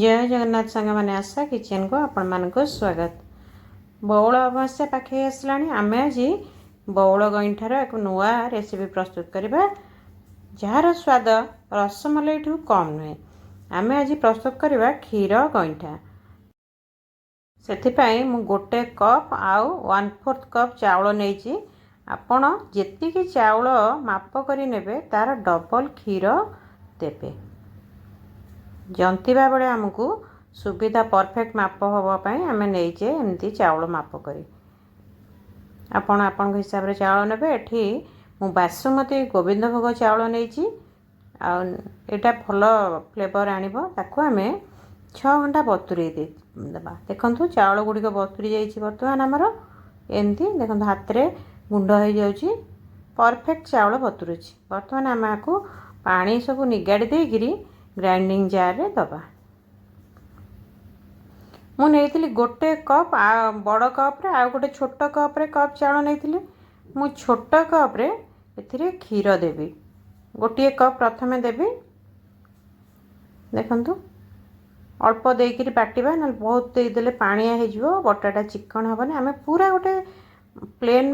ଜୟ ଜଗନ୍ନାଥ ସାଙ୍ଗମାନେ, ଆଶା କିଚେନ୍କୁ ଆପଣମାନଙ୍କୁ ସ୍ୱାଗତ। ବଉଳ ଅମାବାସ୍ୟା ପାଖେଇ ଆସିଲାଣି। ଆମେ ଆଜି ବଉଳ ଗଇଁଠାର ଏକ ନୂଆ ରେସିପି ପ୍ରସ୍ତୁତ କରିବା, ଯାହାର ସ୍ୱାଦ ରସମଲେଇଠୁ କମ୍ ନୁହେଁ। ଆମେ ଆଜି ପ୍ରସ୍ତୁତ କରିବା କ୍ଷୀର ଗଇଁଠା। ସେଥିପାଇଁ ମୁଁ ଗୋଟେ କପ୍ ଆଉ 1/4 କପ୍ ଚାଉଳ ନେଇଛି। ଆପଣ ଯେତିକି ଚାଉଳ ମାପ କରି ନେବେ, ତା'ର ଡବଲ୍ କ୍ଷୀର ଦେବେ। ଜନ୍ତିବା ବେଳେ ଆମକୁ ସୁବିଧା, ପରଫେକ୍ଟ ମାପ ହେବା ପାଇଁ ଆମେ ନେଇଛେ ଏମିତି ଚାଉଳ ମାପ କରି। ଆପଣ ଆପଣଙ୍କ ହିସାବରେ ଚାଉଳ ନେବେ। ଏଠି ମୁଁ ବାସୁମତୀ ଗୋବିନ୍ଦ ଭୋଗ ଚାଉଳ ନେଇଛି, ଆଉ ଏଇଟା ଭଲ ଫ୍ଲେଭର୍ ଆଣିବ। ତାକୁ ଆମେ 6 ଘଣ୍ଟା ବତୁରେଇ ଦେବା। ଦେଖନ୍ତୁ, ଚାଉଳ ଗୁଡ଼ିକ ବତୁରି ଯାଇଛି। ବର୍ତ୍ତମାନ ଆମର ଏମିତି ଦେଖନ୍ତୁ, ହାତରେ ଗୁଣ୍ଡ ହେଇଯାଉଛି। ପରଫେକ୍ଟ ଚାଉଳ ବତୁରୁଛି। ବର୍ତ୍ତମାନ ଆମେ ଆକୁ ପାଣି ସବୁ ନିଗାଡ଼ି ଦେଇକିରି ଗ୍ରାଇଣ୍ଡିଙ୍ଗ ଜାର୍ରେ ଦେବା। ମୁଁ ନେଇଥିଲି ଗୋଟେ କପ୍ ବଡ଼ କପ୍ରେ, ଆଉ ଗୋଟେ ଛୋଟ କପ୍ରେ କପ୍ ଚାଉଳ ନେଇଥିଲି। ମୁଁ ଛୋଟ କପ୍ରେ ଏଥିରେ କ୍ଷୀର ଦେବି। ଗୋଟିଏ କପ୍ ପ୍ରଥମେ ଦେବି। ଦେଖନ୍ତୁ, ଅଳ୍ପ ଦେଇକିରି ବାଟିବା, ନହେଲେ ବହୁତ ଦେଇଦେଲେ ପାଣିଆ ହେଇଯିବ, ବଟାଟା ଚିକଣ ହେବନି। ଆମେ ପୁରା ଗୋଟେ ପ୍ଲେନ୍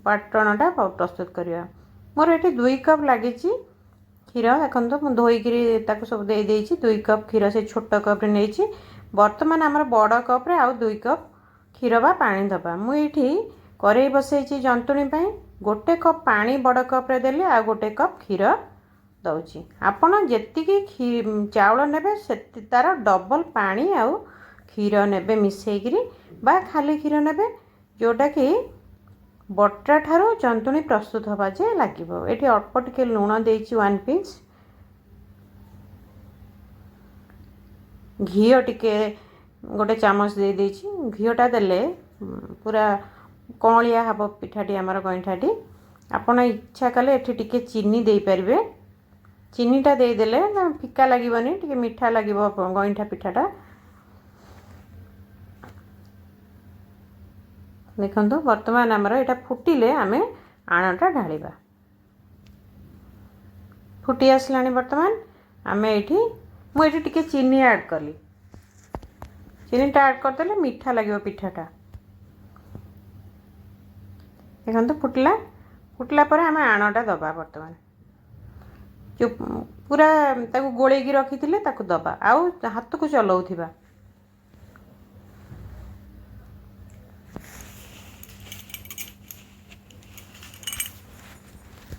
ବାଟଣଟା ପ୍ରସ୍ତୁତ କରିବା। ମୋର ଏଠି 2 କପ୍ ଲାଗିଛି କ୍ଷୀର। ଦେଖନ୍ତୁ, ମୁଁ ଧୋଇକିରି ତାକୁ ସବୁ ଦେଇଦେଇଛି। 2 କପ୍ କ୍ଷୀର ସେ ଛୋଟ କପ୍ରେ ନେଇଛି। ବର୍ତ୍ତମାନ ଆମର ବଡ଼ କପ୍ରେ ଆଉ 2 କପ୍ କ୍ଷୀର ବା ପାଣି ଦେବା। ମୁଁ ଏଇଠି କରେଇ ବସେଇଛି ଜନ୍ତୁଣୀ ପାଇଁ। ଗୋଟେ କପ୍ ପାଣି ବଡ଼ କପ୍ରେ ଦେଲି, ଆଉ ଗୋଟେ କପ୍ କ୍ଷୀର ଦେଉଛି। ଆପଣ ଯେତିକି ଚାଉଳ ନେବେ, ସେତି ତା'ର ଡବଲ୍ ପାଣି ଆଉ କ୍ଷୀର ନେବେ ମିଶାଇକିରି, ବା ଖାଲି କ୍ଷୀର ନେବେ, ଯେଉଁଟାକି ବଟା ଠାରୁ ଜନ୍ତୁଣୀ ପ୍ରସ୍ତୁତ ହେବା ଯେ ଲାଗିବ। ଏଠି ଅଳ୍ପ ଟିକେ ଲୁଣ ଦେଇଛି, 1 ପିଞ୍ଚ। ଘିଅ ଟିକେ ଗୋଟେ ଚାମଚ ଦେଇଦେଇଛି। ଘିଅଟା ଦେଲେ ପୁରା କଅଁଳିଆ ହେବ ପିଠାଟି ଆମର, ଗଇଁଠାଟି। ଆପଣ ଇଚ୍ଛା କଲେ ଏଠି ଟିକେ ଚିନି ଦେଇପାରିବେ। ଚିନିଟା ଦେଇଦେଲେ ଫିକା ଲାଗିବନି, ଟିକେ ମିଠା ଲାଗିବ ଗଇଁଠା ପିଠାଟା। ଦେଖନ୍ତୁ, ବର୍ତ୍ତମାନ ଆମର ଏଇଟା ଫୁଟିଲେ ଆମେ ଆଣଟା ଢାଳିବା। ଫୁଟି ଆସିଲାଣି। ବର୍ତ୍ତମାନ ଆମେ ଏଇଠି, ମୁଁ ଏଇଠି ଟିକେ ଚିନି ଆଡ଼୍ କଲି। ଚିନିଟା ଆଡ଼୍ କରିଦେଲେ ମିଠା ଲାଗିବ ପିଠାଟା। ଦେଖନ୍ତୁ, ଫୁଟିଲା। ଫୁଟିଲା ପରେ ଆମେ ଆଣଟା ଦେବା। ବର୍ତ୍ତମାନ ଯେଉଁ ପୁରା ତାକୁ ଗୋଳେଇକି ରଖିଥିଲେ, ତାକୁ ଦେବା ଆଉ ହାତକୁ ଚଲାଉଥିବା।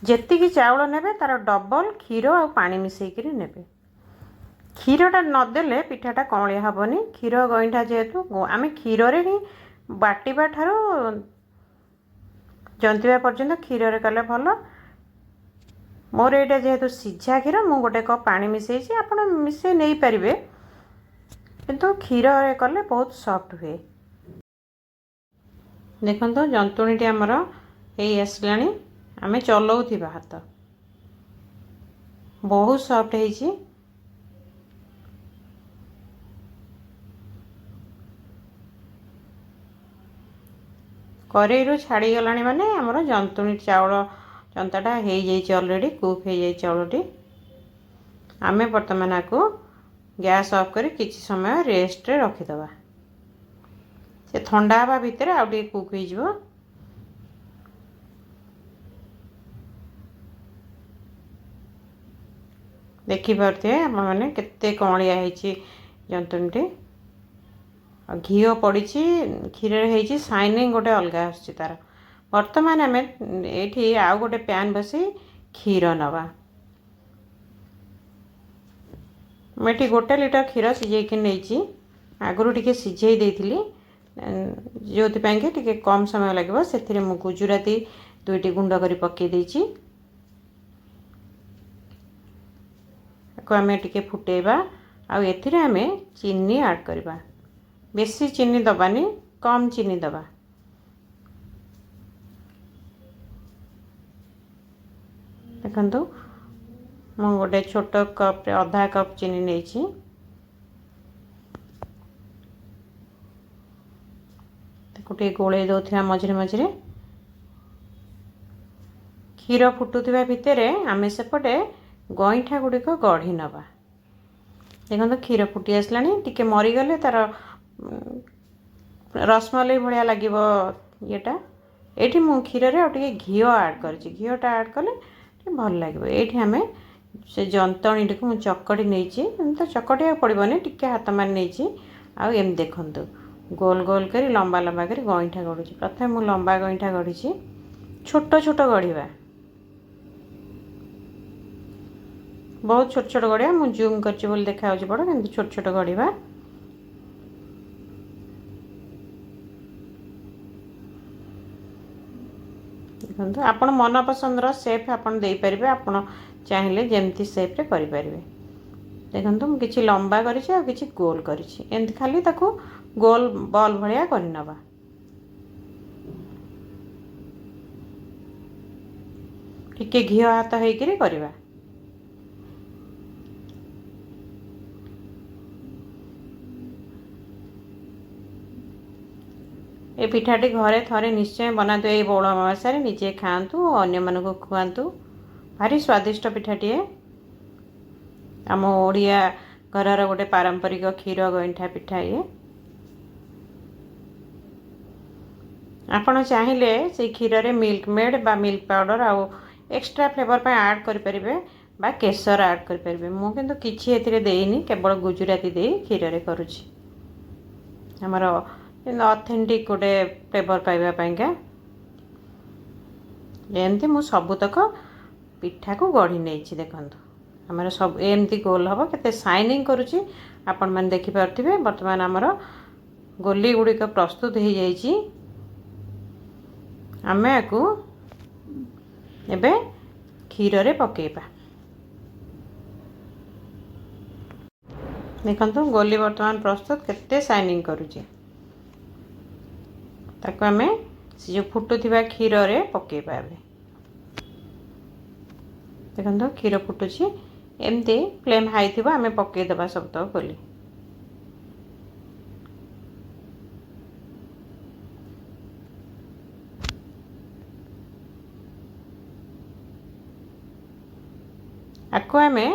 ଯେତିକି ଚାଉଳ ନେବେ, ତା'ର ଡବଲ୍ କ୍ଷୀର ଆଉ ପାଣି ମିଶାଇକିରି ନେବେ। କ୍ଷୀରଟା ନଦେଲେ ପିଠାଟା କଅଁଳିଆ ହେବନି। କ୍ଷୀର ଗଇଁଠା ଯେହେତୁ, ଆମେ କ୍ଷୀରରେ ହିଁ ବାଟିବା ଠାରୁ ଜନ୍ତିବା ପର୍ଯ୍ୟନ୍ତ କ୍ଷୀରରେ କଲେ ଭଲ। ମୋର ଏଇଟା ଯେହେତୁ ସିଝା କ୍ଷୀର, ମୁଁ ଗୋଟେ କପ୍ ପାଣି ମିଶାଇଛି। ଆପଣ ମିଶାଇ ନେଇପାରିବେ, କିନ୍ତୁ କ୍ଷୀରରେ କଲେ ବହୁତ ସଫ୍ଟ ହୁଏ। ଦେଖନ୍ତୁ, ଜନ୍ତୁଣୀଟି ଆମର ହେଇ ଆସିଲାଣି। ଆମେ ଚଲାଉଥିବା ହାତ। ବହୁତ ସଫ୍ଟ ହେଇଛି। କରେଇରୁ ଛାଡ଼ିଗଲାଣି, ମାନେ ଆମର ଜନ୍ତୁଣୀ ଚାଉଳ ଜନ୍ତାଟା ହେଇଯାଇଛି, ଅଲରେଡ଼ି କୁକ୍ ହେଇଯାଇଛି ଚାଉଳଟି। ଆମେ ବର୍ତ୍ତମାନ ଆକୁ ଗ୍ୟାସ୍ ଅଫ୍ କରି କିଛି ସମୟ ରେଷ୍ଟରେ ରଖିଦେବା। ସେ ଥଣ୍ଡା ହେବା ଭିତରେ ଆଉ ଟିକେ କୁକ୍ ହେଇଯିବ। ଦେଖିପାରୁଥିବେ ଆପଣମାନେ, କେତେ କଅଁଳିଆ ହେଇଛି ଜନ୍ତୁଣୀଟି। ଆଉ ଘିଅ ପଡ଼ିଛି, କ୍ଷୀରରେ ହେଇଛି, ସାଇନିଂ ଗୋଟେ ଅଲଗା ଆସୁଛି ତା'ର। ବର୍ତ୍ତମାନ ଆମେ ଏଇଠି ଆଉ ଗୋଟେ ପ୍ୟାନ୍ ବସେଇ କ୍ଷୀର ନେବା। ମୁଁ ଏଠି 1 ଲିଟର କ୍ଷୀର ସିଝେଇକି ନେଇଛି। ଆଗରୁ ଟିକେ ସିଝେଇ ଦେଇଥିଲି, ଯେଉଁଥିପାଇଁ କି ଟିକେ କମ୍ ସମୟ ଲାଗିବ। ସେଥିରେ ମୁଁ ଗୁଜୁରାତି ଦୁଇଟି ଗୁଣ୍ଡ କରି ପକାଇ ଦେଇଛି। ତାକୁ ଆମେ ଟିକେ ଫୁଟେଇବା, ଆଉ ଏଥିରେ ଆମେ ଚିନି ଆଡ଼୍ କରିବା। ବେଶୀ ଚିନି ଦେବାନି, କମ୍ ଚିନି ଦେବା। ଦେଖନ୍ତୁ, ମୁଁ ଗୋଟେ ଛୋଟ କପ୍ରେ ଅଧା କପ୍ ଚିନି ନେଇଛି। ତାକୁ ଟିକେ ଗୋଳେଇ ଦେଉଥିବା ମଝିରେ ମଝିରେ। କ୍ଷୀର ଫୁଟୁଥିବା ଭିତରେ ଆମେ ସେପଟେ ଗଇଁଠା ଗୁଡ଼ିକ ଗଢ଼ି ନେବା। ଦେଖନ୍ତୁ, କ୍ଷୀର ଫୁଟି ଆସିଲାଣି। ଟିକେ ମରିଗଲେ ତା'ର ରସମଲେଇ ଭଳିଆ ଲାଗିବ ଇଏଟା। ଏଇଠି ମୁଁ କ୍ଷୀରରେ ଆଉ ଟିକେ ଘିଅ ଆଡ଼୍ କରିଛି। ଘିଅଟା ଆଡ଼୍ କଲେ ଟିକେ ଭଲ ଲାଗିବ। ଏଇଠି ଆମେ ସେ ଯନ୍ତଣୀଟିକୁ ମୁଁ ଚକଟି ନେଇଛି। ଏମିତି ତ ଚକଟିବାକୁ ପଡ଼ିବନି, ଟିକେ ହାତ ମାରି ନେଇଛି। ଆଉ ଏମିତି ଦେଖନ୍ତୁ, ଗୋଲ ଗୋଲ କରି, ଲମ୍ବା ଲମ୍ବା କରି ଗଇଁଠା ଗଢ଼ୁଛି। ପ୍ରଥମେ ମୁଁ ଲମ୍ବା ଗଇଁଠା ଗଢ଼ିଛି। ଛୋଟ ଛୋଟ ଗଢ଼ିବା, ବହୁତ ଛୋଟ ଛୋଟ ଗଢ଼ିବା। ମୁଁ ଜୁମ୍ କରିଛି ବୋଲି ଦେଖାଯାଉଛି ବଡ଼, କିନ୍ତୁ ଛୋଟ ଛୋଟ ଗଢ଼ିବା। ଦେଖନ୍ତୁ, ଆପଣ ମନ ପସନ୍ଦର ସେପ୍ ଆପଣ ଦେଇପାରିବେ। ଆପଣ ଚାହିଁଲେ ଯେମିତି ସେପ୍ରେ କରିପାରିବେ। ଦେଖନ୍ତୁ, ମୁଁ କିଛି ଲମ୍ବା କରିଛି ଆଉ କିଛି ଗୋଲ କରିଛି। ଏମିତି ଖାଲି ତାକୁ ଗୋଲ ବଲ୍ ଭଳିଆ କରିନେବା। ଟିକେ ଘିଅ ହାତ ହେଇକିରି କରିବା। ଏ ପିଠାଟି ଘରେ ଥରେ ନିଶ୍ଚୟ ବନାନ୍ତୁ ଏଇ ବଉଳ ଅମାବାସ୍ୟାରେ। ନିଜେ ଖାଆନ୍ତୁ, ଅନ୍ୟମାନଙ୍କୁ ଖୁଆନ୍ତୁ। ଭାରି ସ୍ୱାଦିଷ୍ଟ ପିଠାଟିଏ। ଆମ ଓଡ଼ିଆ ଘରର ଗୋଟେ ପାରମ୍ପରିକ କ୍ଷୀର ଗଇଁଠା ପିଠା ଇଏ। ଆପଣ ଚାହିଁଲେ ସେଇ କ୍ଷୀରରେ ମିଲ୍କ ମେଡ଼୍ ବା ମିଲ୍କ ପାଉଡ଼ର ଆଉ ଏକ୍ସଟ୍ରା ଫ୍ଲେଭର୍ ପାଇଁ ଆଡ଼୍ କରିପାରିବେ ବା କେଶର ଆଡ଼୍ କରିପାରିବେ। ମୁଁ କିନ୍ତୁ କିଛି ଏଥିରେ ଦେଇନି, କେବଳ ଗୁଜୁରାତି ଦେଇ କ୍ଷୀରରେ କରୁଛି, ଆମର ଅଥେଣ୍ଟିକ୍ ଗୋଟେ ଫ୍ଲେଭର୍ ପାଇବା ପାଇଁକା। ଏମିତି ମୁଁ ସବୁତକ ପିଠାକୁ ଗଢ଼ି ନେଇଛି। ଦେଖନ୍ତୁ, ଆମର ସବୁ ଏମିତି ଗୋଲ ହେବ। କେତେ ସାଇନିଂ କରୁଛି ଆପଣମାନେ ଦେଖିପାରୁଥିବେ। ବର୍ତ୍ତମାନ ଆମର ଗୋଲି ଗୁଡ଼ିକ ପ୍ରସ୍ତୁତ ହେଇଯାଇଛି। ଆମେ ୟାକୁ ଏବେ କ୍ଷୀରରେ ପକାଇବା। ଦେଖନ୍ତୁ, ଗୋଲି ବର୍ତ୍ତମାନ ପ୍ରସ୍ତୁତ, କେତେ ସାଇନିଂ କରୁଛି। ତାକୁ ଆମେ ସେ ଯେଉଁ ଫୁଟୁଥିବା କ୍ଷୀରରେ ପକାଇବା ଏବେ। ଦେଖନ୍ତୁ, କ୍ଷୀର ଫୁଟୁଛି। ଏମିତି ଫ୍ଲେମ୍ ହାଇ ଥିବ, ଆମେ ପକାଇଦେବା ସବୁତକ ଗୋଲି। ଆକୁ ଆମେ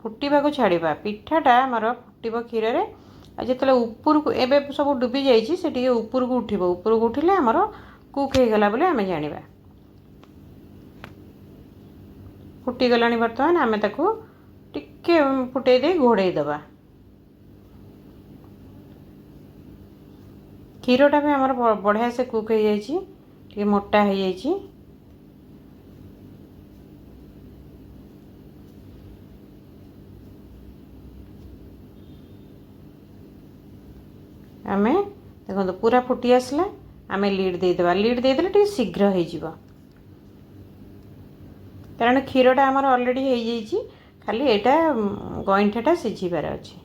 ଫୁଟିବାକୁ ଛାଡ଼ିବା। ପିଠାଟା ଆମର ଫୁଟିବ କ୍ଷୀରରେ, ଆଉ ଯେତେବେଳେ ଉପରକୁ, ଏବେ ସବୁ ଡୁବି ଯାଇଛି, ସେ ଟିକେ ଉପରକୁ ଉଠିବ। ଉପରକୁ ଉଠିଲେ ଆମର କୁକ୍ ହେଇଗଲା ବୋଲି ଆମେ ଜାଣିବା। ଫୁଟିଗଲାଣି। ବର୍ତ୍ତମାନ ଆମେ ତାକୁ ଟିକେ ଫୁଟେଇ ଦେଇ ଘୋଡ଼େଇ ଦେବା। କ୍ଷୀରଟା ବି ଆମର ବଢ଼ିଆ ସେ କୁକ୍ ହେଇଯାଇଛି, ଟିକେ ମୋଟା ହେଇଯାଇଛି। ଆମେ ଦେଖନ୍ତୁ, ପୁରା ଫୁଟି ଆସିଲା। ଆମେ ଲିଡ୍ ଦେଇଦେବା। ଲିଡ୍ ଦେଇଦେଲେ ଟିକେ ଶୀଘ୍ର ହେଇଯିବ, କାରଣ କ୍ଷୀରଟା ଆମର ଅଲରେଡ଼ି ହେଇଯାଇଛି, ଖାଲି ଏଇଟା ଗଇଁଠାଟା ସିଝିବାର ଅଛି।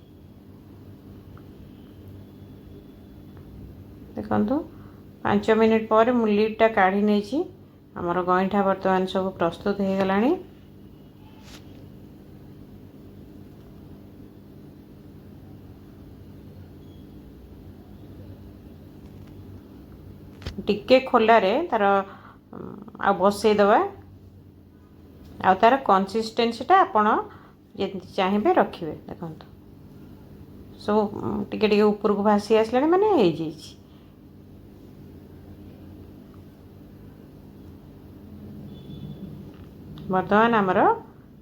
ଦେଖନ୍ତୁ, 5 ମିନିଟ୍ ପରେ ମୁଁ ଲିଡ୍ଟା କାଢ଼ି ନେଇଛି। ଆମର ଗଇଁଠା ବର୍ତ୍ତମାନ ସବୁ ପ୍ରସ୍ତୁତ ହେଇଗଲାଣି। ଟିକେ ଖୋଲାରେ ତା'ର ଆଉ ବସେଇଦେବା, ଆଉ ତା'ର କନସିଷ୍ଟେନ୍ସିଟା ଆପଣ ଯେମିତି ଚାହିଁବେ ରଖିବେ। ଦେଖନ୍ତୁ, ସବୁ ଟିକେ ଟିକେ ଉପରକୁ ଭାସି ଆସିଲାଣି, ମାନେ ହେଇଯାଇଛି। ବର୍ତ୍ତମାନ ଆମର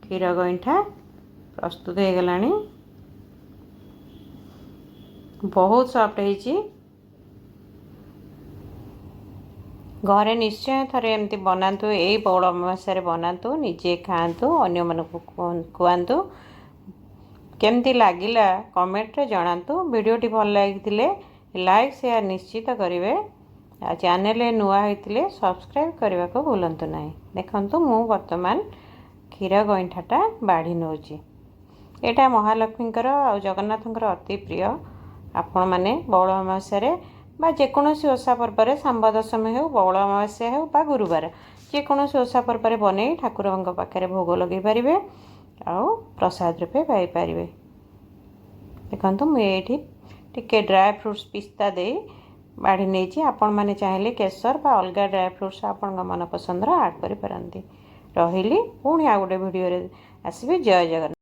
କ୍ଷୀର ଗଇଁଠା ପ୍ରସ୍ତୁତ ହେଇଗଲାଣି। ବହୁତ ସଫ୍ଟ ହେଇଛି। ଘରେ ନିଶ୍ଚୟ ଥରେ ଏମିତି ବନାନ୍ତୁ। ଏଇ ବଉଳ ଅମାବାସ୍ୟାରେ ବନାନ୍ତୁ, ନିଜେ ଖାଆନ୍ତୁ, ଅନ୍ୟମାନଙ୍କୁ ଖୁଆନ୍ତୁ। କେମିତି ଲାଗିଲା କମେଣ୍ଟରେ ଜଣାନ୍ତୁ। ଭିଡ଼ିଓଟି ଭଲ ଲାଗିଥିଲେ ଲାଇକ୍, ସେୟାର ନିଶ୍ଚିତ କରିବେ, ଆଉ ଚ୍ୟାନେଲରେ ନୂଆ ହୋଇଥିଲେ ସବସ୍କ୍ରାଇବ୍ କରିବାକୁ ଭୁଲନ୍ତୁ ନାହିଁ। ଦେଖନ୍ତୁ, ମୁଁ ବର୍ତ୍ତମାନ କ୍ଷୀର ଗଇଁଠାଟା ବାଢ଼ି ନେଉଛି। ଏଇଟା ମହାଲକ୍ଷ୍ମୀଙ୍କର ଆଉ ଜଗନ୍ନାଥଙ୍କର ଅତି ପ୍ରିୟ। ଆପଣମାନେ ବଉଳ ଅମାବାସ୍ୟାରେ ବା ଯେକୌଣସି ଓଷା ପର୍ବରେ, ଶାମ୍ବ ଦଶମୀ ହେଉ, ବଉଳ ଅମାବାସ୍ୟା ହେଉ ବା ଗୁରୁବାର, ଯେକୌଣସି ଓଷା ପର୍ବରେ ବନେଇ ଠାକୁରଙ୍କ ପାଖରେ ଭୋଗ ଲଗାଇ ପାରିବେ ଆଉ ପ୍ରସାଦ ରୂପେ ପାଇପାରିବେ। ଦେଖନ୍ତୁ, ମୁଁ ଏଇଠି ଟିକେ ଡ୍ରାଏ ଫ୍ରୁଟ୍ସ ପିସ୍ତା ଦେଇ ବାଢ଼ି ନେଇଛି। ଆପଣମାନେ ଚାହିଁଲେ କେଶର ବା ଅଲଗା ଡ୍ରାଏ ଫ୍ରୁଟ୍ସ ଆପଣଙ୍କ ମନ ପସନ୍ଦର ଆଡ଼୍ କରିପାରନ୍ତି। ରହିଲି, ପୁଣି ଆଉ ଗୋଟେ ଭିଡ଼ିଓରେ ଆସିବି। ଜୟ ଜଗନ୍ନାଥ।